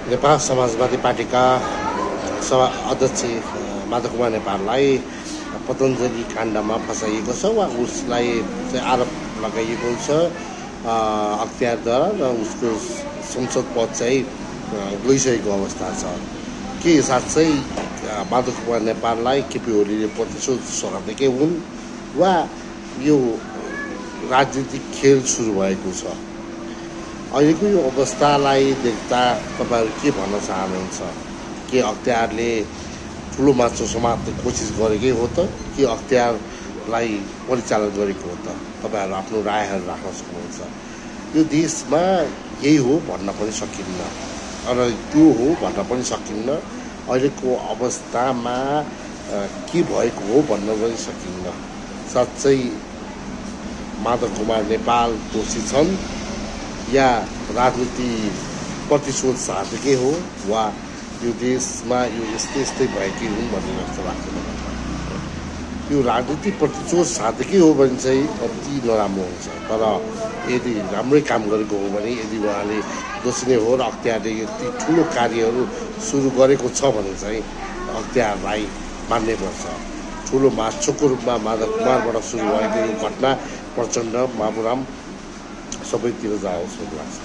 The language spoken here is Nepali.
नेपाल समाजवादी पार्टीका सभा अध्यक्ष माधव कुमार नेपाललाई पतञ्जलि काण्डमा फसाइएको छ वा उसलाई चाहिँ आरोप लगाइएको छ अख्तियारद्वारा र उसको संसद पद चाहिँ गइसकेको अवस्था छ। के साँच्चै माधव कुमार नेपाललाई केपी ओलीले प्रतिशोध सघाउँदैकै हुन् वा यो राजनीतिक खेल सुरु भएको छ? अहिलेको यो अवस्थालाई देख्दा तपाईहरु के भन्न चाहनुहुन्छ? के अख्तियारले ठुलो मान्छे समात्ने कोसिस गरेकै हो त कि अख्तियारलाई परिचालन गरेको हो त? तपाईहरु आफ्नो रायहरू राख्न सक्नुहुन्छ। यो देशमा यही हो भन्न पनि सकिन्न र त्यो हो भन्न पनि सकिन्न। अहिलेको अवस्थामा के भएको हो भन्न पनि सकिन्न। साँच्चै माधव कुमार नेपाल दोषी छन् या राजनीति प्रतिशोध साधेकै हो वा यो देशमा यो यस्तै भएकै हुन् भन्ने जस्तो लाग्छ मलाई। यो राजनीति प्रतिशोध साधेकै हो भने चाहिँ अति नराम्रो हुन्छ। तर यदि राम्रै काम गरेको हो भने यदि उहाँले दोषी नै हो र अख्तियारले यति ठुलो कार्यहरू सुरु गरेको छ भने चाहिँ अख्तियारलाई मान्नै पर्छ। ठुलो माछोको रूपमा माधव कुमारबाट सुरु भएको यो घटना प्रचण्ड बाबुराम सबैतिर जाओस् भन्ने लाग्छ।